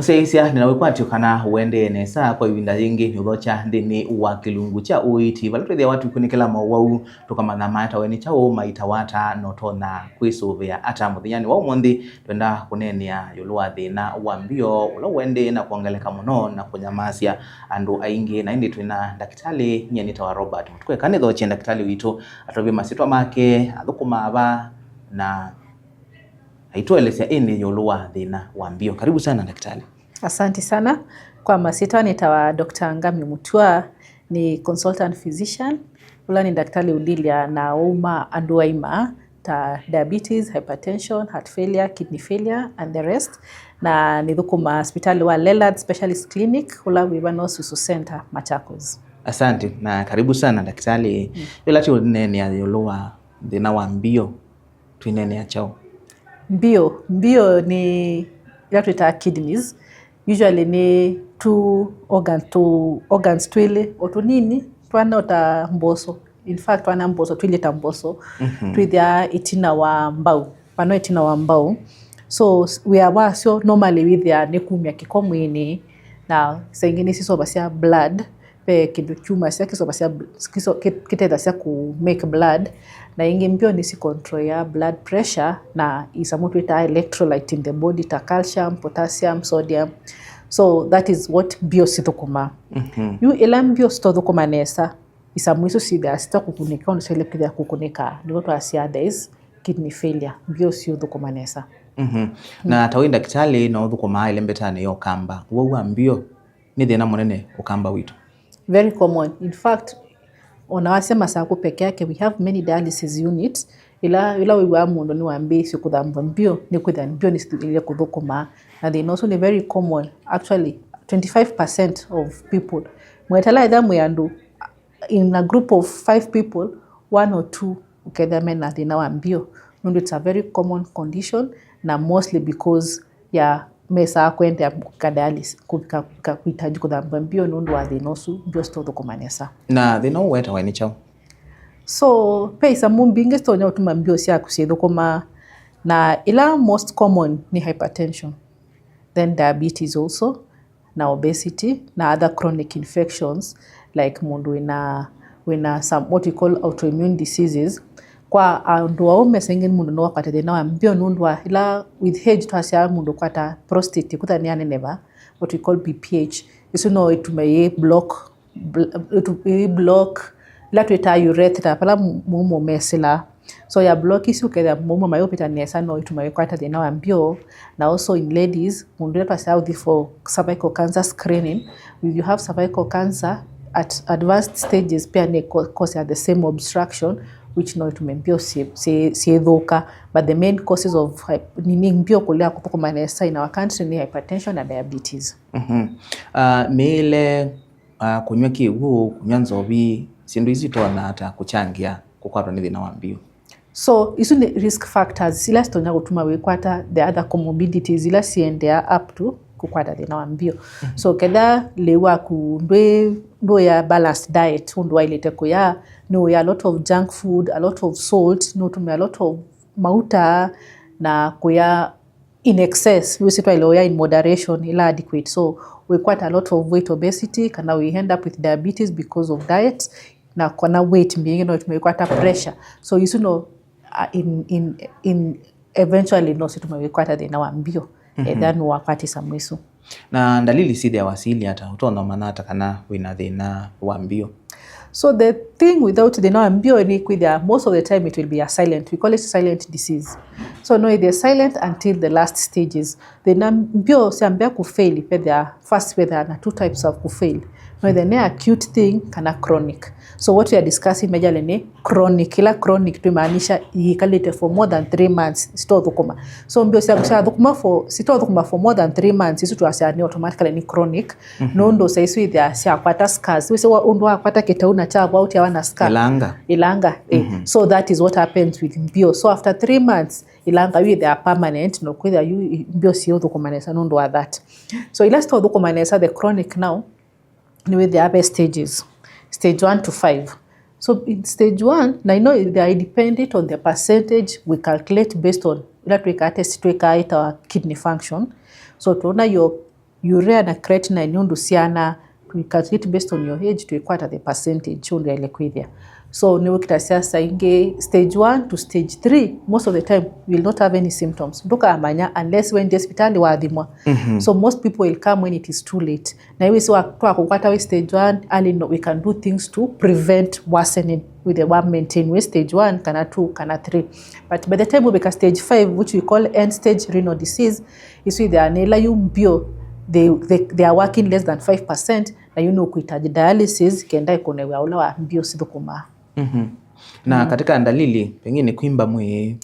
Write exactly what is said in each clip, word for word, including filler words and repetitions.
Syaisya, nĩna wĩkwatyo kana ũendee nesa. Kwa ĩvinda yĩngĩ nĩũthokya nthĩnĩ wa kĩlungu kya ũiiti, vala twĩthĩawa tũikunĩkĩla mowau, tũkamanya maetawe nĩ kyaũ, maitawa ata, na ũtonya kwĩsũvĩa ata. Mũthenyanĩ wa ũmũnthĩ, twenda kũneenea ĩũlũ wa thĩna wa mbio ũla ũendee na kwongeleka mũno na kũnyamasya andũ aingĩ. Na ĩndĩ twĩna ndakĩtalĩ, nyie nĩtawa Robert Mũtuku. Eka nĩthokye ndakĩtalĩ witũ atũvye masyĩtwa make, athũkũmaa va, na aitũelesya ĩndĩ ĩũlũ wa thĩna wa mbio. Karibu sana, ndakĩtalĩ. Asante sana. Kwa masyĩtwa nĩtawa Doctor Ngami Mutua, nĩ consultant physician, ũla nĩ ndakĩtalĩ ũdilya na ũu ma andũ aima ta diabetes, hypertension, heart failure, kidney failure and the rest. Na nĩthũkũmaa sipitalĩ wa Lelad Specialist Clinic, ũla wĩ vano Susu Center, Machakos. Asante na karibu sana, ndakĩtalĩ. Mm. Ĩla tũneenea ĩũlũ wa thĩna wa mbio, twĩneenea kyaũ? Mbio, mbio nĩ ĩla twĩtaa kidneys. Usually nĩ tu organ, tu organs twĩlĩ o tũnini, twana o ta mboso. In fact, twana mboso, twĩlĩ ta mboso. Mhm. Twĩthĩaa ĩtina wa mbau, vano ĩtina wa mbau. So, s-, wĩa wasyo normally wĩthĩaa nĩ kumya kĩko mwĩĩnĩ, na saa ingĩ nĩsisovasya blood. Ve kĩndũ kyumasya kĩsovasya bl-, kĩso-, kĩ-, kĩtethasya ku make blood, na ĩngĩ mbio nĩsi controlaa blood pressure na isamũ twĩtaa electrolyte in the body ta calcium, potassium, sodium. So that is what mbio sithũkũmaa. Mhm. Yu ĩla mbio sitothũkũma nesa, isamũ isu syĩthĩaa sitakũkunĩka ũndũ syaĩle kwĩthĩa kũkunĩka, nĩvo twasya there is kidney failure, mbio siũthũkũma nesa. Mhm. Na ta wĩ ndakĩtalĩ, no ũthũkũmaa ĩlembetanĩ ya Ũkamba, ũwau wa mbio nĩ thĩna mũnene Ũkamba witũ? Very common. In fact, ona wasya Masakũ peke yake, we have many dialysis units. Ĩla, ĩla wĩw'aa mũndũ nĩwambĩĩsye kũthambwa mbio, nĩ kwĩthĩa mbio nĩsitũmĩile kũthũkũma. Na thĩna ũsu nĩ very common. Actually, twenty-five percent of people. Mwetela ĩtha mwĩ andũ, in a group of five people, one or two ũkethĩa mena thĩna wa mbio, nũndũ it's a very common condition, na mostly because ya mesaa kũendea ka dialysis, kũvika, kũvika kũhitaji kũthambwa mbio nũndũ wa thĩna ũsu, mbio sitothũkũma nesa. Na thĩna ũũ wetawa nĩ kyaũ? So, ve isamũ mbingĩ sitonya ũtuma mbio syaku syĩthũkũma, na ĩla most common nĩ hypertension, then diabetes also, na obesity, na other chronic infections, like mũndũ wĩna, wĩna some what we call autoimmune diseases. Kwa andũ aũme, saa ingĩ mũndũ no akwate thĩna wa mbio nũndũ wa ĩla with age twasyaa mũndũ kwata prostate, kũtha nĩyaneneva, what we call B P H. Ĩsu no ĩtume yĩ block, bl-, ĩtu-, yĩ block ĩla twĩtaa urethra, vala mu-, mũumo mesĩlaa. So ya block isu, ũkethĩa mũumo mayũvĩta nesa, no ĩtume wĩkwata thĩna wa mbio. Na also in ladies, mũndũ ũla twasya ũthi for cervical cancer screening, if you have cervical cancer at advanced stages, pia nĩ co-, cause ya the same obstruction, which no ĩtume mbio syĩ-, syĩ-, syĩthũka. But the main causes of hy-, nini, mbio kũlea kũthũkũma nesa in our country nĩ hypertension na diabetes. Mhm. Ah, mĩĩle, ah, kũnyw'a kĩw'ũ, kũnyw'a nzovi, syĩndũ isu itonya ata kũkyangĩa kũkwatwa nĩ thĩna wa mbio? So, isu nĩ risk factors ila sitonya kũtuma wĩkwata the other comorbidities ila siendeea up to kũkwata thĩna wa mbio. Mhm. So, ketha lĩu waku ndwĩ, ndũya balanced diet ũndũ waĩlĩte kũya, nĩ ũya a lot of junk food, a lot of salt, nĩ ũtũmĩa a lot of mauta, na kũya in excess, wĩsĩ twaĩle ũya in moderation, ila adequate. So, wĩkwata a lot of weight, obesity, kana we end up with diabetes because of diet, na kana weight mbingĩ no ĩtume wĩkwata pressure. So, isu no, uh, in, in, in eventually no situme wĩkwata thĩna wa mbio, mhm, etha nĩwakwata isamũ isu. Na ndalili syĩthĩawa siilye ata? Ũtonya ũmanya ata kana wĩna thĩna wa mbio? So the thing without thĩna wa mbio nĩ kwĩthĩa most of the time it will be a silent, we call it silent disease. So no ĩthĩe silent until the last stages. Thĩna mbio syambĩa kũfail, vethĩa, first vethĩa na two types of kũfail. No ĩthĩe nĩ acute thing kana chronic. So what we are discussing majorly nĩ chronic. Ĩla chronic twĩmaanisha iikalĩte for more than three months sitothũkũma. So mbio syaku syathũkũma for, sitothũkũma for more than three months, isu twasya nĩ automatically nĩ chronic. Mhm. Nũndũ saa isu ithĩa syakwata scars. Wĩsĩ wa, ũndũ wakwata kĩtau na kyavwa ũtiawa na scar. Ilanga. Ilanga, eh. Mhm. So that is what happens with mbio. So after three months, ilanga yu ithĩa permanent, no kwĩthĩa yu i-, mbio siũthũkũma nesa nũndũ wa that. So ila sitothũkũma nesa, the chronic now, nĩwĩthĩa ve stages, stage one to five. So in stage one, na ino they are dependent on the percentage we calculate based on ila twĩkaa test twĩkaa ĩtawa kidney function. So tuona yo urea na creatinine nĩ ũndũ syana, we calculate based on your age, twĩkwata the percentage ũndũ yaĩle kwĩthĩa. So nĩwĩkĩtasya saa ingĩ stage one to stage three, most of the time you will not have any symptoms. Ndũkamanya unless waendie sipitalĩ wathimwa. So most people will come when it is too late. Na ĩwĩsĩ wa twakũkwata wĩ stage one, early, no, we can do things to prevent worsening with the one maintain wĩ stage one kana two kana three. But by the time ũvika stage five, which we call end stage renal disease, isu ithea nĩ ĩla yu mbio, they, they, they are working less than five percent, na yu nĩ ũkũhitaji dialysis kenda ĩkũne wĩa ũla wa mbio sithũkũmaa. Na katika ndalili, pengine kwimba mwĩĩ.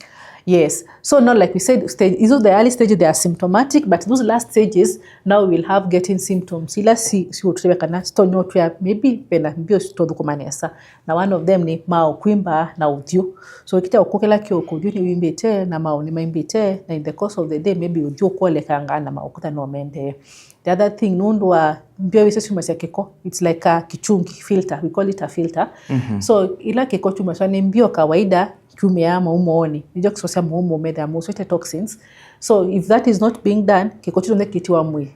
Yes. So now, like we said, stage, isu the early stages, they are symptomatic, but those last stages, now we will have getting symptoms. Ila si, si ũtũtavya kana sitonyotwea, maybe pena mbio sitothũkũma nesa. Na one of them nĩ maũ kwimba na ũthyũ. So ĩkĩta ũkũkĩla kĩoko ũthyũ nĩ wimbĩte na maũ nĩ maimbĩte, na in the course of the day, maybe ũthyũ ũkwolekanga na maũ kũtha no mendee. The other thing, nũndũ wa mbio isu syumasya kĩko, it's like a kichungi, filter, we call it a filter. So ila kĩko kyumasya nĩ mbio kawaida, kyumĩaa maumoonĩ, nĩkyo kĩsosya maumo methĩa mausũĩte toxins. So if that is not being done, kĩko kyu kyonthe kĩtiwa mwĩĩ.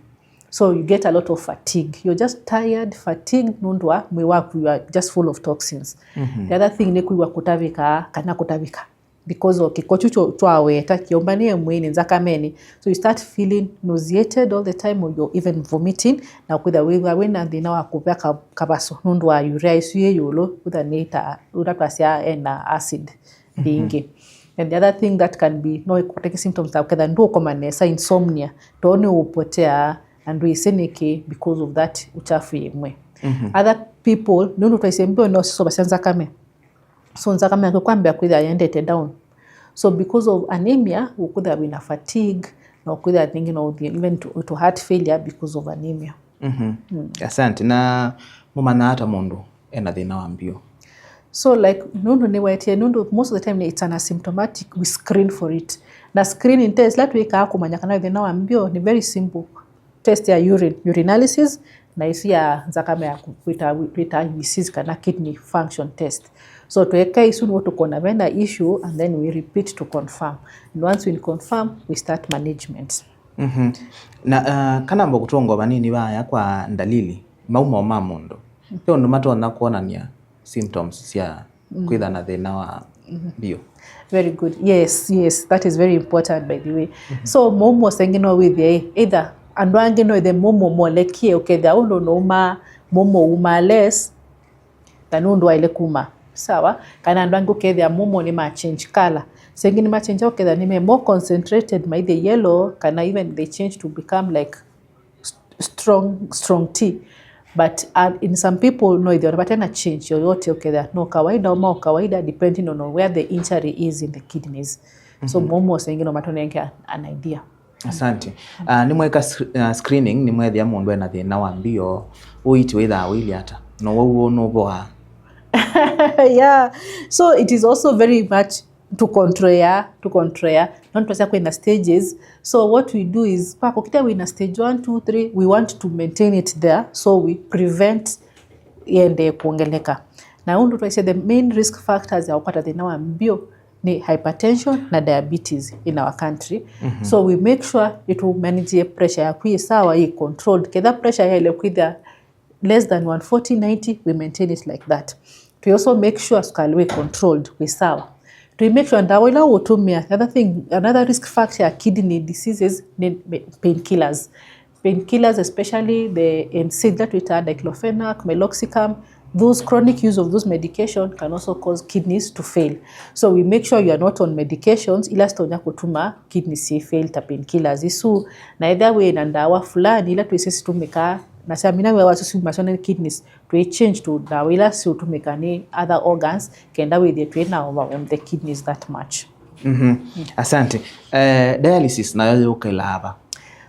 So you get a lot of fatigue. You're just tired, fatigued, nũndũ wa mwĩĩ waku, you are just full of toxins. The other thing nĩ kwĩw'a kũtavĩka kana kũtavĩka because of kĩko kyu kyo-, twaweta kĩũmbanĩe mwĩĩnĩ, nthakamenĩ. So you start feeling nauseated all the time, or you're even vomiting, na kwĩthĩa wĩw'a wĩna thĩna wa kũvea ka-, kavaso nũndũ wa urea ĩsu yĩ ĩũlũ, kwĩthĩa nĩ ta ũla twasya ena acid mbingĩ. And the other thing that can be, no ĩkũteke symptoms ta kwĩthĩa ndũkoma nesa, insomnia, too nĩ ũpotea, na ndwĩsĩ nĩkĩ because of that uchafu yĩmwe. Other people, nũndũ twaisye mbio no sisũvasya nthakame. So nthakame yaku kwambĩa kwĩthĩa yendete down. So because of anemia, ũkwĩthĩa wĩna fatigue, na ũkwĩthĩa thĩngĩ no ũthiĩ even to, to heart failure because of anemia. Asante. Na mũmanyaa ata mũndũ ena thĩna wa mbio? So like, nũndũ nĩwetie, nũndũ most of the time it's an asymptomatic, we screen for it. Na screening test ila twĩkaa kũmanya kana wĩ thĩna wa mbio nĩ very simple. Test ya urine, urinalysis, na isu ya nthakame ya kwĩta, kwĩta U E Cs kana kidney function test. So tweka isu nĩw'o tũkona vena issue, and then we repeat to confirm. And once we confirm, we start management. Na uh, kana mbo kũtũnga vanini vaya kwa ndalili, maumo ma mũndũ, ve ũndũ matonya kwonany'a symptoms sya kwĩtha na thĩna wa mbio? Very good. Yes, yes, that is very important, by the way. So maumo saa ingĩ no wĩthĩe either andũ angĩ no ĩthe maumo molekie, ũkethĩa ũndũ no uma maumo uma less than ũndũ waĩle kuma, sawa? Kana andũ angĩ ũkethĩa maumo nĩ ma change color. Saa ingĩ nĩ ma change, ũkethĩa nĩ me more concentrated, maithe yellow, kana even they change to become like st-, strong, strong tea. But uh, in some people, no, ĩthĩa vatena change yoyote, ũkethĩa no kawaida, uma o kawaida, depending on where the injury is in the kidneys. So maumo saa ingĩ no matũnenge an idea. Asante. Uh, nĩmweka sc-, uh, screening, nĩmwethĩa mũndũ ena thĩna wa mbio, ũiiti wĩthaa ũilyĩ ata? No wau nũvoa? Yeah. So it is also very much to control, to control. Nontu twasya kwĩna stages. So what we do is, kwa kũkita wĩna stage one, two, three, we want to maintain it there. So we prevent yende kuongeleka. Na ũndũ twaisye, the main risk factors ya kũkwata thĩna wa mbio nĩ hypertension na diabetes in our country. So we make sure ĩtũ manage pressure yaku ĩ sawa, ĩ controlled. Ketha pressure yaĩle kwĩthĩa less than one forty ninety, we maintain it like that. We also make sure sukali wĩ controlled, wĩ sawa. We make sure ndawa ila ũtũmĩa, the other thing, another risk factor ya kidney diseases nĩ painkillers. Painkillers, especially the N SAIDs that we ta diclofenac, meloxicam, those chronic use of those medication can also cause kidneys to fail. So we make sure you are not on medications ila sitonya kũtuma kidneys fail ta painkillers isu. Na ethĩa wĩ na ndawa fulani ila twĩsĩ situmikaa na syamina wĩa wasu siumasya nĩ kidneys, twĩ change to ndawa ila siũtũmĩka nĩ other organs, kenda wĩthĩe twĩ na overwhelm the kidneys that much. Asante. Eh, dialysis nayo yũkĩlaa va?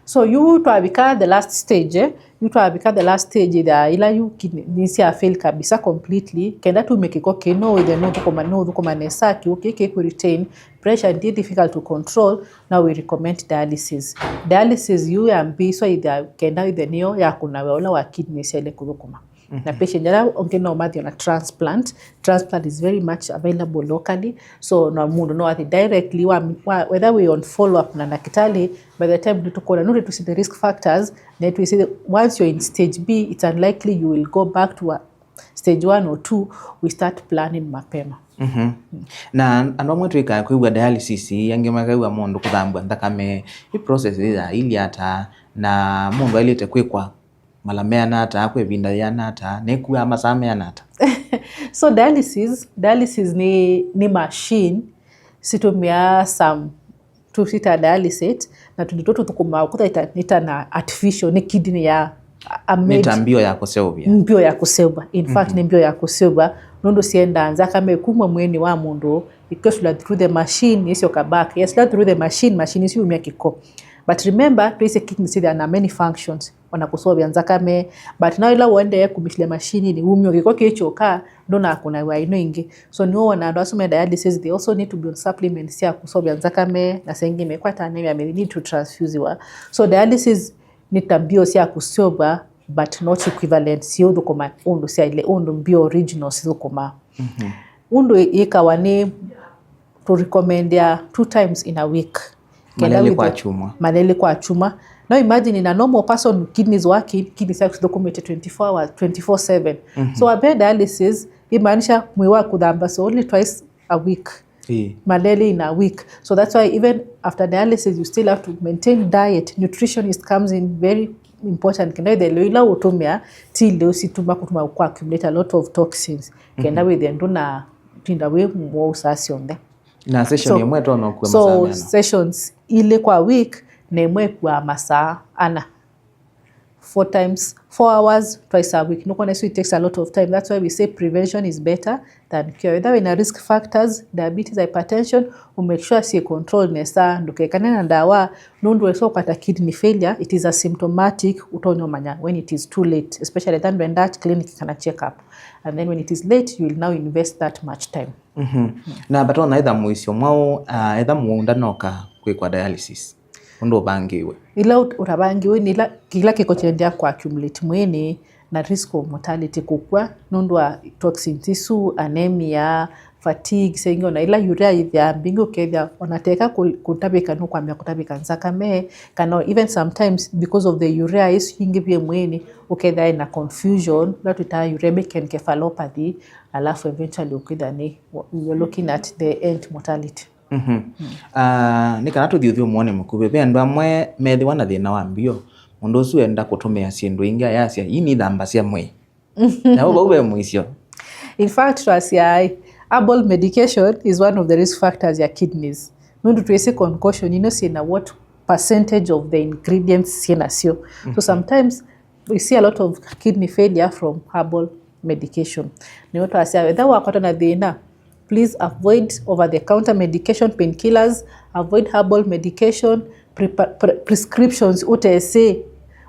So yu twavika the last stage, eh? Yu twavika the last stage, the ila yu kidney nĩ sya fail kabisa completely. Kenda tume kĩko kĩĩ, no wĩthĩe no ũthũkũma, no ũthũkũma nesa, kĩu kĩĩ kĩkũ retain pressure, nĩ difficult to control, na we recommend dialysis. Dialysis yu ya mbee so ĩthĩa kenda ĩthĩa nĩyo ya kũna wĩa ũla wa kidney syaĩle kũthũkũma. Na patient ala angĩ no mathi ona transplant. Transplant is very much available locally, so no mũndũ no athi directly wa, wa, whether we on follow up na ndakĩtalĩ, by the time nĩtũkona, nũndũ tũsĩ the risk factors, na twĩsĩ once you're in stage B, it's unlikely you will go back to a stage one or two. We start planning mapema. Na andũ amwe twĩkaa kwĩw'a dialysis, angĩ makew'a mũndũ kũthambw'a nthakame. Ĩ process ĩya ili ata, na mũndũ ailĩte kwĩkwa mala meana ata, kwa ĩvinda yĩana ata, na ĩkuaa masaa meana ata? So dialysis, dialysis nĩ, nĩ machine situmiaa some tũsita dialysate, na tũndũ tũtũ tũthũkũmaa kũthaita nĩ ta na artificial, nĩ kidney ya a- a Nĩ ta made mbio ya kũseũvya. Mbio ya kũseũva. In fact, nĩ mbio ya kũseũva, nũndũ syendaa nzakame kuma mwĩĩnĩ wa mũndũ, ikesula through the machine, isyoka back. Yesula through the machine, machine isu yumya kĩko. But remember, twĩsĩ kidney syĩthĩaa na many functions, ona kũseũvya nzakame. But now ĩla ũendee kumĩsĩlya mashinini, wumya kĩko kĩkyoka, ndũnakũna wĩa ĩno ĩngĩ. So nĩw'o wona andũ asu me dialysis, they also need to be on supplements sya kũseũvya nzakame, na saa ingĩ mekwata anemia, may need to transfusiwa. So dialysis nĩ ta mbio sya kũseũva, but not equivalent, siũthũkũma ũndũ syaĩle, ũndũ mbio original sithũkũmaa. Ũndũ ĩkawa nĩ tũrecommendea two times in a week. Kenda Maleli wĩthĩ- kwa kyumwa. Maleli kwa kyumwa. Now imagine in a normal person, kidneys working, kidneys syaku sithũkũmĩte twenty-four hours, twenty-four seven. So wambee dialysis, imaanisha mwĩĩ waku ũthambasya only twice a week. Ĩĩ. Maleli in a week. So that's why even after dialysis, you still have to maintain diet. Nutritionist comes in very important. Kenda wĩthĩe lĩu ila ũtũmĩa, ti lĩu situma kũtuma ku accumulate a lot of toxins. Kenda wĩthĩe ndũnatinda wĩ mũwau saa syonthe. Na session So- ĩmwe ĩtonya ũkua so masaa meana? Sessions ilĩ kwa week, na ĩmwe ĩkuaa masaa ana. Four times, four hours, twice a week. Nũkwona, so it takes a lot of time. That's why we say prevention is better than cure. Whether wĩna risk factors, diabetes, hypertension, u make sure syĩ control nesa, ndũkekane na ndawa, nũndũ wesa ũkwata kidney failure, it is asymptomatic, ũtonya ũmanya when it is too late, especially then when that clinic kana check up. And then when it is late, you will now invest that much time. Mhm. Na vatonya etha mũisyo mwaũ, ah, etha mũũnda noka kwĩkwa dialysis? Ũndũ ũvangĩwe. Ila ũt- ũtavangiwe nĩ ila, kĩla kĩko kyendeea ku accumulate mwĩĩnĩ, na risk of mortality, kũkw'a nũndũ wa toxins isu, anemia, fatigue, saa ingĩ ona ila urea yĩthĩaa mbingĩ, ũkethĩa ona teka kũ- kũtavĩka, nũkwambĩa kũtavĩka nzakame, kana even sometimes because of the urea isu ingĩ vyĩ mwĩĩnĩ, ũkethĩa ena confusion, ila twĩtaa uremic encephalopathy, alafu eventually ũkwĩthĩa nĩ, you're looking at the end mortality. Mhm. Ah, nĩ kana tũthiĩ ũthyũmũonĩ mũkuvĩ, ve andũ amwe methĩwa na thĩna wa mbio, mũndũ ũsu enda kũtũmĩa syĩndũ ingĩ, ayasya, "Ii nithambasya mwĩĩ." Na vau ve mũisyo. In fact, twasya, herbal medication is one of the risk factors ya kidneys. Nũndũ twĩsĩ concoction ino syĩna what percentage of the ingredients syĩnasyo. So sometimes we see a lot of kidney failure from herbal medication. Nĩyo twasya, wetha wakwatwa na thĩna, please avoid over the counter medication, painkillers, avoid herbal medication, prepa- pre- prescriptions ũtesĩ,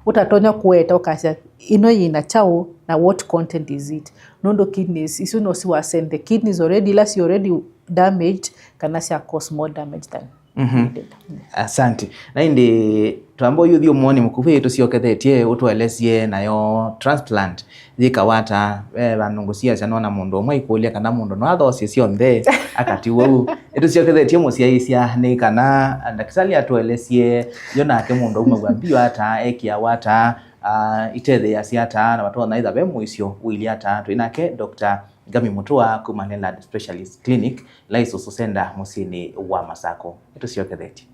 ũtatonya kũweta, ũkasya, "Ĩno yĩna kyaũ, na what content is it?" Nũndũ kidneys isu no siwa send the kidneys already, ila si already damaged, kana sya cause more damage than Mhm. needed. Asante. Na ĩndĩ twamba ũyũ ũthyũmũonĩ mũkuvĩ, tũsyokethetye ũtũelesye nayo transplant yĩkawa ata. Ve vandũ ngũsiasya nona mũndũ ũmwe aikũlya kana mũndũ no athosye syonthe akatiwa ũu. Nĩtũsyokethetye mũsyaĩĩsya nĩ kana ndakĩtalĩ atũelesye yo nake mũndũ aumaw'a mbio ata, ekĩawa ata, ah, itethĩĩasya ata, na vatonya ĩtha ve mũisyo ũilye ata. Twĩ nake Doctor Ngami Mũtũa kuma Leonard Specialist Clinic, ĩla yĩ Susu Center mũsyĩnĩ wa Masakũ. Nĩtũsyokethetye.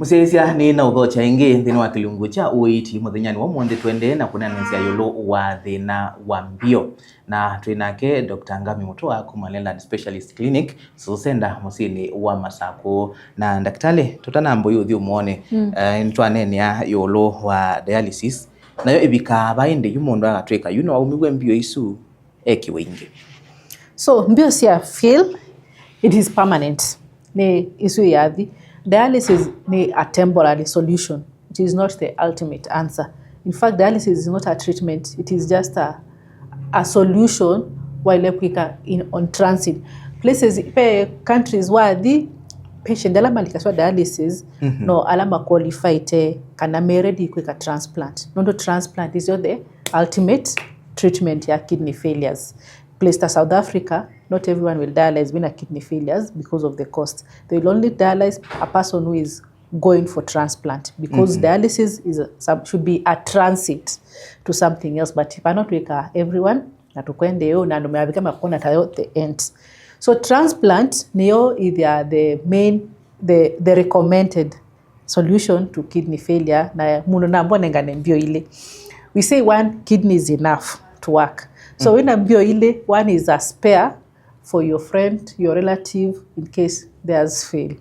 Mũsyaĩĩsya, nĩ na ũthokya ĩngĩ nthĩnĩ wa kĩlungu kya ũiiti mũthenyanĩ wa ũmũnthĩ. Tũendee na kũneenanĩsya ĩũlũ wa thĩna wa mbio, na twĩ nake Doctor Ngami Mũtũa kuma Leonard Specialist Clinic, Susu Center, mũsyĩnĩ wa Masakũ. Na ndakĩtalĩ, tũtanamba ũyũ ũthyũmũonĩ, mm, eh, nĩtwaneenea ĩũlũ wa dialysis. Nayo ĩvikaa va ĩndĩ yu mũndũ agatw'ĩka yu no aumĩw'e mbio isu? Ekiwe ingĩ. So, mbio sya fail, it is permanent. Nĩ ĩsu yathi. Dialysis nĩ a temporary solution. It is not the ultimate answer. In fact, dialysis is not a treatment. It is just a, a solution waĩle kwĩka in, on transit. Places, pe countries wathi, patient ala malikaswa dialysis, no ala maqualifyte kana me ready kwĩka transplant. Nũndũ transplant is the ultimate treatment ya kidney failures. Place ta South Africa, not everyone will dialyze wĩna kidney failures because of the cost. They will only dialyze a person who is going for transplant because dialysis is a, some, should be a transit to something else, but vanatwĩka everyone na tũkwende yo na andũ meavika makona tayo the end. So transplant nĩyo ĩthĩa the main, the, the recommended solution to kidney failure, na mũndũ nambwa nengane mbio ilĩ. We say one kidney is enough to work. So wĩna mbio ilĩ, one is a spare for your friend, your relative, in case theirs fail.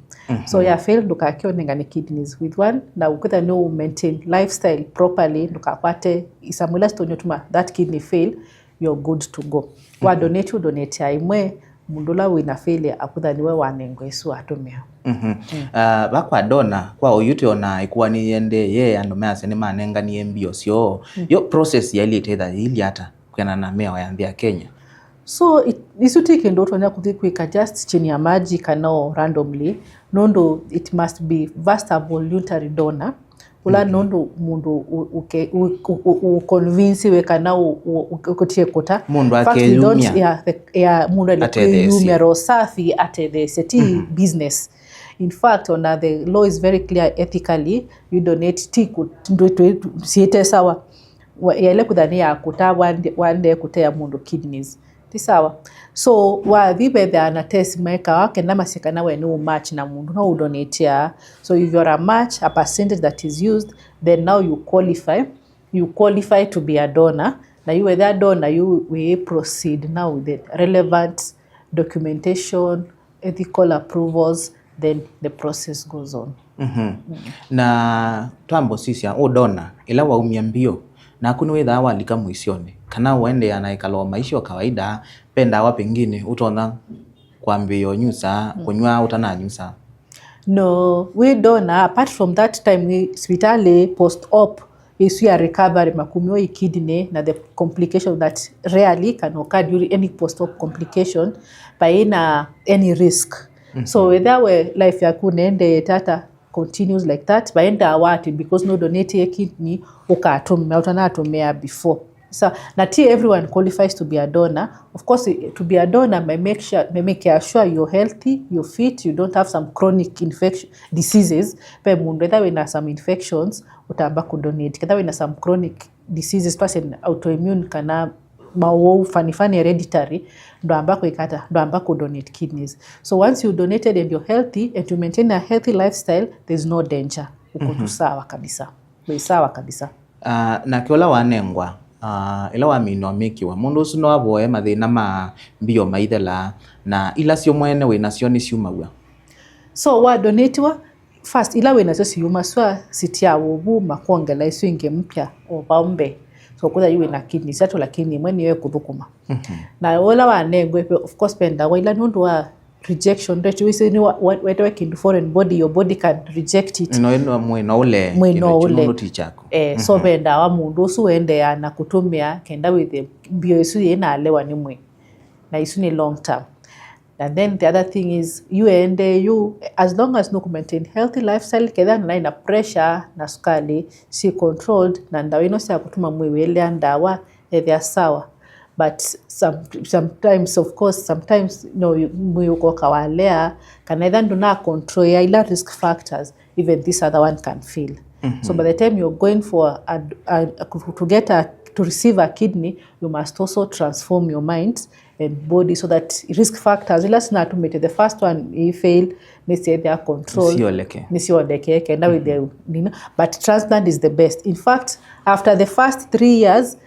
So ya fail, ndũkakĩonengane kidneys with one, na ũkwĩtha nĩ maintain lifestyle properly, ndũkakwate isamũ ila sitonyotuma that kidney fail, you're good to go. Wa donate, ũdonetea ĩmwe, mũndũ ũla wĩna failure akwĩtha nĩwe wanengwa ĩsu atũmĩa. Ah, va kwa donor, kwa oyu twĩona ĩkuani yende ye andũ measya nĩmanenganie mbio syoo. Yo process yaĩlĩte ĩtha yĩilye ata kwĩanana na mĩao ya nthĩ ya Kenya? So, it, isu ti kĩndũ ũtonya kũthi kwĩka just chini ya maji kana o randomly, nũndũ it must be first a voluntary donor, ũla nũndũ mũndũ ũ-, ũke-, ũ-, ũ-, ũ-, ũconvince we kana ũ-, ũ-, ũ-, ũkũtie kũta. Mũndũ akeyumya. Yeah, the, yeah, mũndũ aile kwĩyumya roho safi atetheesye, ti business. In fact, ona the law is very clear ethically, you donate ti ku-, ndũ-, ndũ-, siĩte sawa. Wa-, yaĩle kwĩtha nĩ ya kũta, wande-, wande kũtea mũndũ kidneys. Ti sawa. So, wathi vethĩawa na test mekawa kenda masye kana we nĩ ũmatch na mũndũ, no ũdonatea. So, if you're a match, a percentage that is used, then now you qualify, you qualify to be a donor. Na yu wethĩa donor, you will proceed now with the relevant documentation, ethical approvals, then the process goes on. Na twamba ũsisya, ũ donor, ĩla waumya mbio, naku nĩwĩthaa walika mũisyonĩ, kana ũendeea na ĩkalo wa maisha o kawaida, pe ndawa pengine ũtonya kwambĩĩa ũnyusa, kũnyw'a ũtananyusa? No, wĩ donor, apart from that time wĩ sivitalĩ post op, ĩsu ya recovery, makumyo i kidney na the complication that rarely can occur during any post op complication, paĩ na any risk. So whether we life yaku nende tata continues like that, paĩ ndawa ati because no donate a kidney ũkatũmĩa ũtanatũmĩa before. So, na ti everyone qualifies to be a donor. Of course, eh, to be a donor, may make sure, may make sure you're healthy, you're fit, you don't have some chronic infection, diseases. Pe mũndũ etha wĩna some infections, ũtamba kũdonate. Ketha wĩna some chronic diseases, twasye autoimmune kana maũwau funny funny hereditary, ndwamba kwĩkata, ndwamba kũdonate kidneys. So once you donated and you're healthy and you maintain a healthy lifestyle, there's no danger. Uko tu sawa kabisa. Wĩ sawa kabisa. Ah, nake ũla wanengwa, ah, ĩla waminwa mĩkĩwa, mũndũ ũsu no avoe mathĩna ma mbio maithelaa, na ila syo mwene wĩ nasyo nĩsyumaw'a? So, wa donatiwa, first, ila wĩ nasyo siyumasw'a, sitiawa ũvu, makwongela isu ingĩ mpya o vau mbee. So, kwĩtha yu wĩ na kidney syatũ, lakini ĩmwe nĩyo ĩkũthũkũma. Na ũla wanengwe, of course, pe ndawa ila nũndũ wa rejection rate, wĩsĩ nĩ wa-, wa-, wetewe kĩndũ foreign body, your body can reject it. No, no, mwĩ no ũle, mwĩ no kĩndũ kĩu ũle. Nũndũ ti kyaku. Eh, so ve ndawa mũndũ ũsu ũendeea na kũtũmĩa kenda wĩthĩe mbio ĩsu yĩnalewa nĩ mwĩĩ. Na isu nĩ long term. And then the other thing is, yu ende yu, as long as nũkũ maintain healthy lifestyle, ketha na naĩ na pressure na sukali, si controlled, na ndawa ino sya kũtuma mwĩĩ wĩlea ndawa, ethĩa sawa. But some, sometimes, of course, sometimes, no, mwĩĩ ũkoka walea, kana etha ndũna control ya ila risk factors, even this other one can fail. So by the time you're going for a, a, a, to get a, to receive a kidney, you must also transform your mind and body so that risk factors, ila sinatumĩte the first one i fail, nĩsyethĩa control, nĩsyoleke, nĩsyoleke, kenda with the, you know, but transplant is the best. In fact, after the first three years,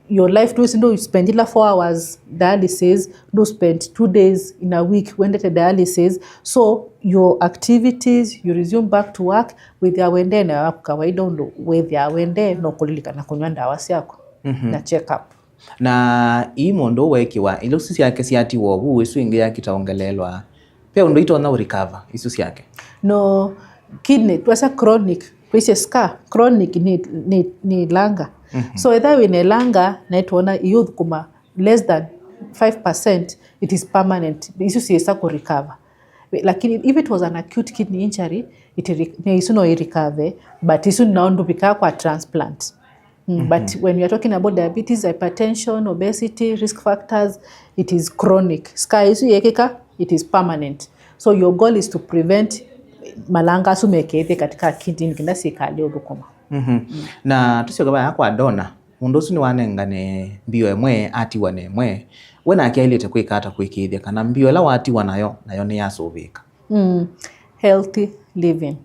your life, ndũ spend ila four hours dialysis, ndũ spend two days in a week wendete dialysis. So your activities, you resume back to work, wĩthĩa wendee na waku kawaida ũndũ wĩthĩa wendee, no kũlilikana kũnywa ndawa syaku na check up. Na ii mũndũ wekiwa, ila isu syake syatiwa ũvu, isu ingĩ yakita ongeleelwa, ve ũndũ itonya ũrecover isu syake? No, kidney, twasya chronic, twaisye scar, chronic ni, ni, ni langa. So, ethĩwa wĩna langa, na ĩtwona iyũthũkũma less than five percent, it is permanent. Isu syĩsa kũrecover. Lakini if it was an acute kidney injury, it re-, ne isu no irecover, but isu nao ndũvikaa kwa transplant. Mm, but when we are talking about diabetes, hypertension, obesity, risk factors, it is chronic. Scar isu yekĩka, it is permanent. So your goal is to prevent malanga asu mekĩĩthye katika kidney, kĩna sikali ũthũkũma. Na tũsyoke vaya kwa donor, mũndũ ũsu nĩwanengane mbio ĩmwe, atiwa na ĩmwe, we nake ailĩte kwĩka ata kũĩkĩĩthya kana mbio ĩla watiwa nayo, nayo nĩyasũvĩĩka? Mm. Healthy living,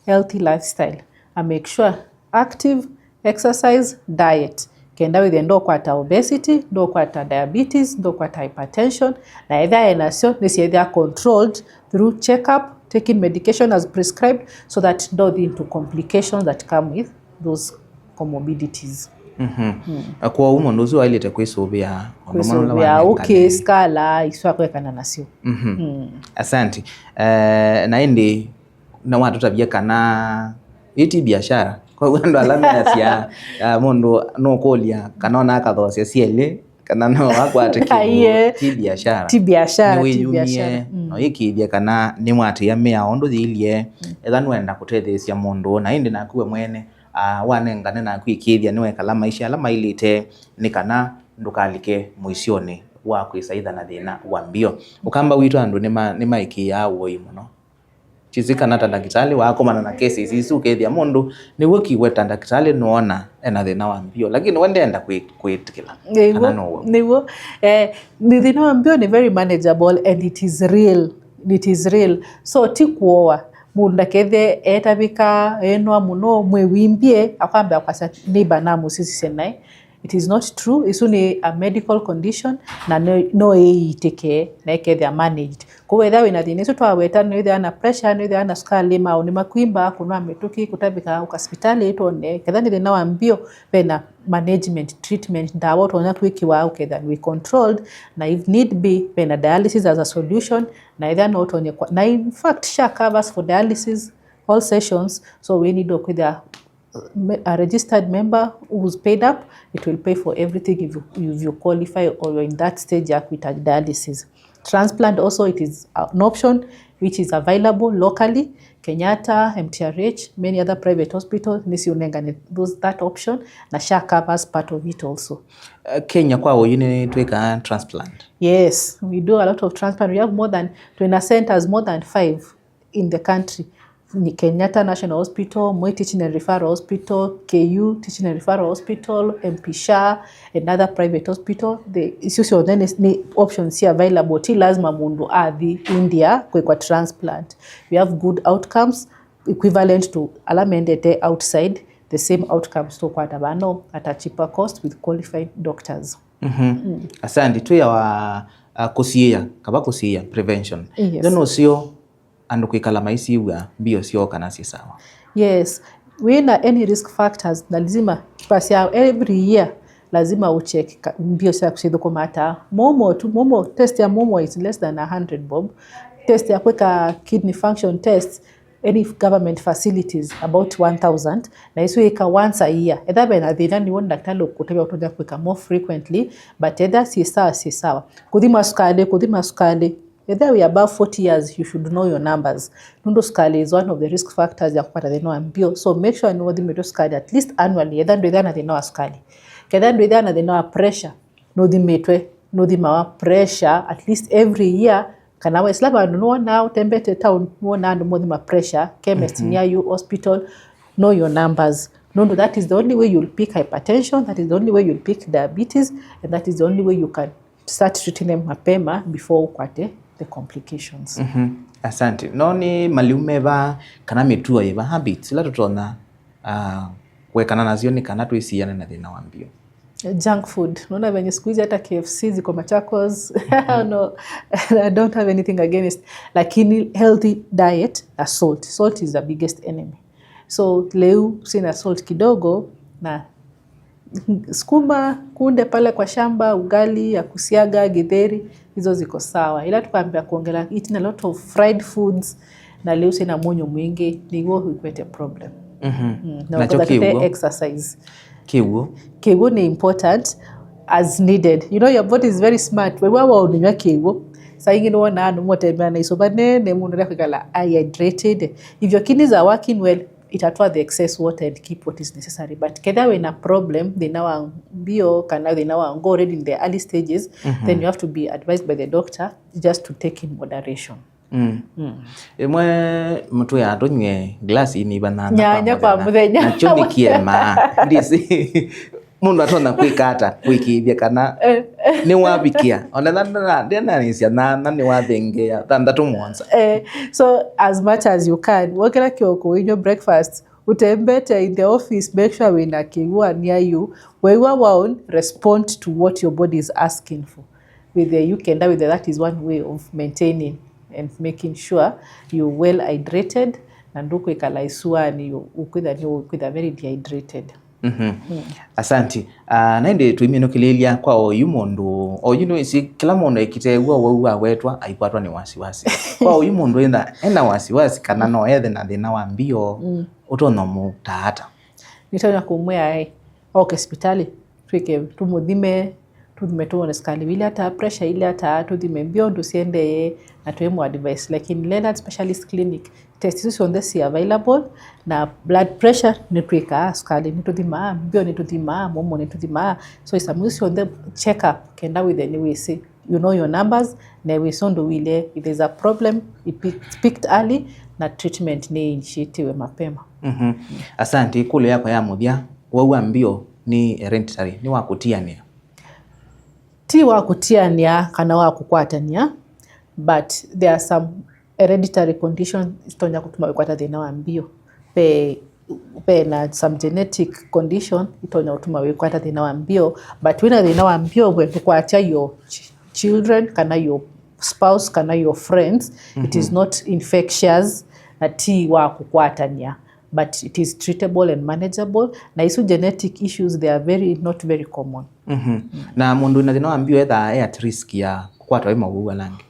healthy lifestyle. I make sure active exercise, diet, kenda wĩthĩe ndũkwata obesity, ndũkwata diabetes, ndũkwata hypertension, na ethĩwa enasyo nĩsyethĩwa controlled through checkup, taking medication as prescribed, so that ndũthi into complications that come with those comorbidities. Kwoou mũndũ ũsu ailĩte kwĩsũvĩa ũndũ ũmwe na ũla kwĩsũvĩa wanengane. Okay, scar ila isu akwekana nasyo. Asante. Eh, na ĩndĩ na watũtavya kana ĩ ti biashara. Kwoou andũ ala measya, ah, mũndũ nũkũlya kana ona akathosya syelĩ, kana no akwate kĩndũ, ti biashara. Ti biashara, ti biashara. Nĩwĩyumie, no ĩkĩĩthye kana nĩwatĩĩa mĩao ũndũ yĩilyĩ. Etha nũenda kũtetheesya mũndũ, na ĩndĩ naku we mwene, ah, wanengane naku ĩkĩĩthya nĩwekala maisha ala mailĩte, nĩ kana ndũkalike mũisyonĩ wa kwĩsaitha na thĩna wa mbio. Ũkamba witũ andũ nĩma-, nĩmaĩkĩĩaa ũoi mũno. Tisi kana ta ndakĩtalĩ wakomana na cases isu, ũkethĩa mũndũ nĩw'o kiwe ta ndakĩtalĩ nũona ena thĩna wa mbio, lakini we ndenda kwĩ-, kwĩtĩkĩla. Nĩw'o, kana nũw'o. Nĩw'o. Eh, nĩ thĩna wa mbio nĩ very manageable and it is real. It is real. So, ti kũoa. Mũndũ ndakethe etavĩka, enoa mũno, mwĩwimbie, akwambĩa kwasya neighbor namũsisisye naĩ. It is not true. Isu nĩ a medical condition na no, no ĩitĩke na ĩkethĩa managed. Kwoou ethĩwa wĩna thĩna isu twaweta, nĩwĩthĩawa na pressure, nĩwĩthĩawa na sukali, maũũ nĩmakwimba, kũnwa mĩtũkĩ, kũtavĩka, ũka sipitalĩ ĩtwone. Ketha nĩ thĩna wa mbio, vena management, treatment, ndawa ũtonya kwĩkĩwa ũkethĩa wĩ controlled, na if need be, vena dialysis as a solution, na ethĩwa no ũtonye kwa, na in fact, SHA covers for dialysis, all sessions, so we need kwĩthĩa me-, a registered member who's paid up, it will pay for everything if you, if you qualify or you're in that stage ya kuhitaji dialysis. Transplant also, it is an option which is available locally, Kenyatta, M T R H, many other private hospitals, nĩsiũnengane those, that option, na SHA covers part of it also. Uh, Kenya kwa ũyu nĩ twĩkaa transplant? Yes, we do a lot of transplant. We have more than, twĩna centers more than five in the country. Ni Kenyatta National Hospital, Moi Teaching and Referral Hospital, K U Teaching and Referral Hospital, M P SHA, and other private hospital. The, icio syonthe nĩ, nĩ options cia available. Ti lazima mũndũ athi India kwĩkwa transplant. We have good outcomes equivalent to ala mendete outside, the same outcomes tũkwata vano at a cheaper cost with qualified doctors. Asante. Twĩawa, uh, kũsiĩĩa, kava kũsiĩĩa, prevention. Yes. Then ũsio andũ kwĩkala maisiw'a mbio syoo kana syĩ sawa. Yes, wĩna any risk factors, na lazima, pasya every year, lazima ũcheck ka-, mbio syaku syĩthũkũma ata. Momo tu, momo, test ya momo is less than a hundred bob. Test ya kwĩka kidney function test, any government facilities, about one thousand, na isu ĩka once a year. Etha vena thĩna nĩw'o ndakĩtalĩ ũkũtavya ũtonya kwĩka more frequently, but etha syĩ sawa, syĩ sawa. Kũthima sukali, kũthima sukali, Ethĩwa wĩ above forty years, you should know your numbers. Nũndũ sukali is one of the risk factors ya kũkwata thĩna wa mbio. So make sure nĩũthimĩtwe sukali at least annually, ethĩwa ndwĩthĩwa na thĩna wa sukali. Ketha ndwĩthĩwa na thĩna wa pressure, nũthimĩtwe, nũthimawa pressure at least every year. Kana wesila vandũ nĩwonaa ũtembete town, nĩwonaa andũ mothima pressure, chemist near you, hospital, know your numbers. Nũndũ that is the only way you'll pick hypertension, that is the only way you'll pick diabetes, and that is the only way you can start treating them mapema before ũkwate the complications. Asante. No nĩ maliu meva kana mĩtuo yĩva, habits, ila tũtonya, ah, kwekana nasyo nĩ kana twĩsiane na thĩna wa mbio? Junk food. Unaona venye siku hizi hata K F C ziko Machakos. No, I don't have anything against. Lakini healthy diet na salt. Salt is the biggest enemy. So lĩu sina salt kidogo na Sukuma, kunde pale kwa shamba, ugali ya kusiaga, githeri, hizo ziko sawa. Ila tukambia kuongela eating a lot of fried foods na liu sina munyu mwingi, niguo ikwete problem. Mhm. Mm, na Nacho ũkethĩa tũte kĩw'ũ? Exercise. Kĩw'ũ? Kĩw'ũ ni important as needed. You know, your body is very smart. Wew'a wa ũnĩnywa kĩw'ũ, saa ingĩ nĩwonaa andũ motembea na isoba nene, mũndũ ndekwĩkala hydrated. If your kidneys are working well, itatoa the excess water and keep what is necessary. But kethĩa wĩna problem, thĩna wa mbio, kana thĩna wa ngo already in the early stages, Mhm. then you have to be advised by the doctor just to take in moderation. Mm. Mm. Ĩmwe mũtwĩaa tũnyw'e glass ini iva nyanya kwa Nyanya kwa mũthenya. Mũthenya. Nakyo nĩ kĩemaa. Ndĩsĩ mũndũ atonya kwĩka ata kwĩkĩĩthya kana Eh. nĩwavikĩa. Ona ĩla ndĩna- ndĩnanĩsya nyanya nĩwathengeea thanthatũ mũonza. Eh, so as much as you can, wokĩla kĩoko, inywa breakfast, ũtembete in the office, make sure wĩna kĩw'ũ near you. Wew'a wa ũu, respond to what your body is asking for. With the, you can, with the, that is one way of maintaining and making sure you're well hydrated, na ndũkwĩkala ĩsuanĩ, you, ũkwĩtha, nĩ ũkwĩtha very dehydrated. Mhm. Mm. Asanti. Ah, na ĩndĩ tũiminũkĩlĩlya kwa oyu mũndũ, oyu nĩwĩsĩ kĩla mũndũ ekĩte w'o wau wawetwa aikwatwa nĩ wasiwasi. Kwa oyu mũndũ ena, ena wasiwasi kana no ethe na thĩna wa mbio, Mm. ũtonya mũtaata? Nĩtonya kũmwĩa, ai, oke sipitalĩ, twĩke, tũmũthime, tũthime tũwone sukali ile ata, pressure ile ata, tũthime mbio ũndũ siendee, na twĩ mũ advice. Lakini Leonard Specialist Clinic, test isu syonthe si available, na blood pressure nĩtwĩkaa, sukali nĩtũthimaa, mbio nĩtũthimaa, mũmo nĩtũthimaa. So isamu isu syonthe check up, kenda wĩthĩe nĩwĩsĩ, you know your numbers, na wĩsĩ ũndũ wĩle, if there's a problem, it pick- picked early, na treatment nĩ initiatiwe mapema. Mhm. Asante. Ĩkũlyo yakwa ya mũthya, wau wa mbio nĩ hereditary, nĩ wa kũtianĩa? Ti wa kũtianĩa kana wa kũkwatany'a, but there are some hereditary conditions itonya kũtuma wĩkwata thĩna wa mbio. Ve, ve na some genetic condition itonya kũtuma wĩkwata thĩna wa mbio, but wĩna thĩna wa mbio we ndũkwatya your ch- children kana your spouse kana your friends. It is not infectious, na ti wa kũkwatany'a, but it is treatable and manageable. Na isu genetic issues, they are very, not very common. Mhm. Na mũndũ wĩna thĩna wa mbio ethaa e at risk ya kũkwatwa nĩ mawau ala angĩ?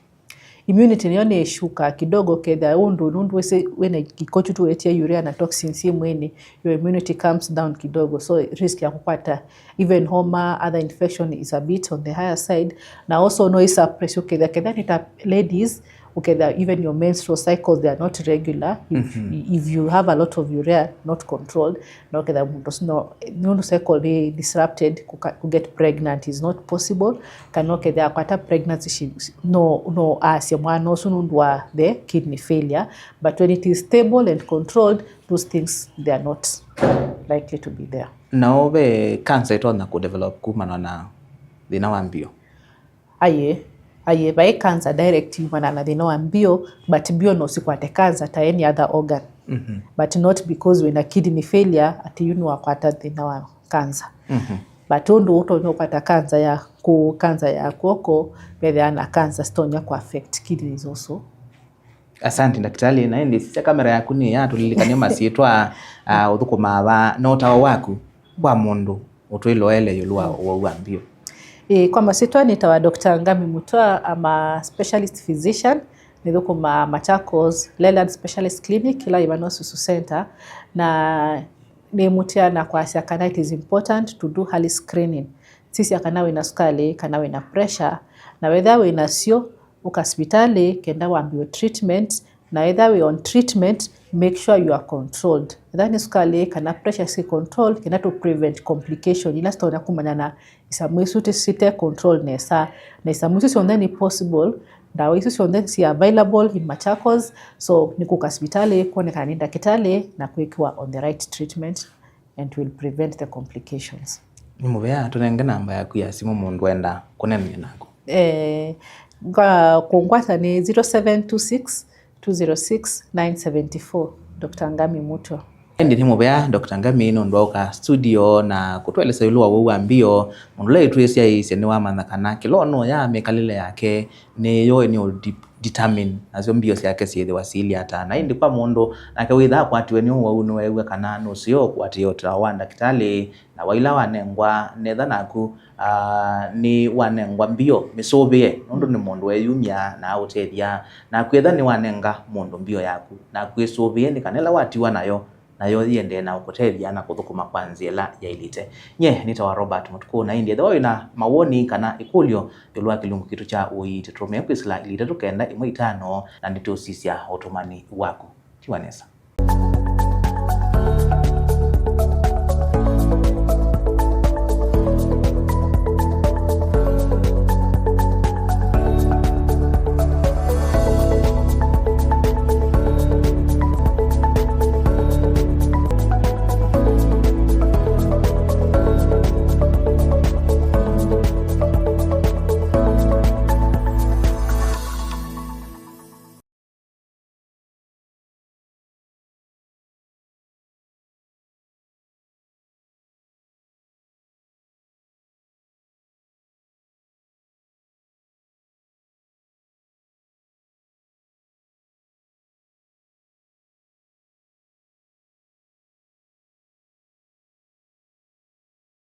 Immunity nĩyo nĩ ĩshuka kidogo, ketha ũndũ nũndũ wĩsĩ wĩna kĩko kyu tũwetie urea na toxins syĩ mwĩnĩ, your immunity comes down kidogo, so risk ya kũkwata even homa, other infection is a bit on the higher side. Na also no isuppress, ũketha, ketha nĩ ta ladies, ũketha even your menstrual cycles, they are not regular. If, Mhm. if you have a lot of urea not controlled, no ketha mũndũ ũsu no, nũndũ cycle nĩ disrupted, kũka- kũ get pregnant is not possible. Kana ũkethĩa akwata pregnancy, she- no, no asya mwana ũsu nũndũ wa the kidney failure. But when it is stable and controlled, those things, they are not likely to be there. Nao ve cancer ĩtonya kũdevelop kumana na thĩna wa mbio? Aye, aye, vai cancer direct yumana na thĩna wa mbio, but mbio no sikwate cancer ta any other organ. Mhm. But not because wĩna kidney failure ati yu nĩwakwata thĩna wa cancer. Mhm. But ũndũ ũtonya ũkwata cancer ya kũ, cancer ya kw'oko, vethĩaa na cancer sitonya kũ affect kidneys also. Asante, ndakĩtalĩ. Na ĩndĩ sisya kamera yaku nĩ ya tũlilikane masyĩtwa, ah, ũthũkũmaa va, na ũtao waku kwa mũndũ ũtwĩloele ĩũlũ wa ũwau wa mbio. Ĩĩ, kwa masyĩtwa nĩtawa Doctor Ngami Mutwa. I'm a specialist physician, nĩthũkũmaa Machakos Leland Specialist Clinic, ĩla yĩ vano Susu Center, na nĩmũtia na kwasya kana it is important to do early screening. Sisya kana wĩna sukali, kana wĩna pressure, na wethĩa wĩnasyo, ũka sipitalĩ kenda wambiwe treatment, na ethĩa wĩ on treatment, make sure you are controlled. Ethĩa nĩ sukali kana pressure si controlled, kenda to prevent complication ila sitonya kumana na isamu isu ti- site control nesa. Na isamu isu syonthe ni possible, ndawa isu syonthe si available in Machakos, so ni kũka sipitalĩ, kwonekana nĩ ndakĩtalĩ na kwĩkiwa on the right treatment and will prevent the complications. Nĩ mũvea, tũnenge namba yaku ya simũ mũndũ enda kũneenany'a naku. Eh, nga- kũngwata nĩ zero seven two six two zero six nine seventy four, Doctor Ngami Mutwa. Ĩndĩ nĩ mũvea Doctor Ngami nũndũ wa ũka studio na kũtũelesya ĩũlũ wa ũwau wa mbio. Mũndũ ũla ĩtwĩsyaĩĩsye nĩwamanya kana kĩla ũnũũya mĩkalĩle yake nĩyo ĩnĩ determine nasyo mbio syake syĩthĩwa siilye ata. Na ĩndĩ kwa mũndũ nake wĩthaa akwatiwe nĩ ũwau, nĩweew'a kana nũseo kũatĩĩa ũtao wa ndakĩtalĩ, na waila wanengwa netha naku, ah, nĩ wanengwa mbio mĩsũvĩe, nũndũ nĩ mũndũ weyumya na aũtethya. Naku etha nĩwanenga mũndũ mbio yaku, naku ĩsũvĩe nĩ kana ĩla watiwa nayo, nayo yĩendee na ũkũtethya na kũthũkũma kwa nzĩa ĩla yaĩlĩte. Nye nĩtawa Robert Mũtukũ, na ĩndĩ ethĩwa wĩ na mawoni kana ĩkũlyo ĩũlũ wa kĩlungu kitũ kya ũiiti, tũtũmĩe kwĩsĩla ilĩ itatũ kenda ĩmwe itano, na nĩtũũsisya ũtũmani waku. Tiwa nesa.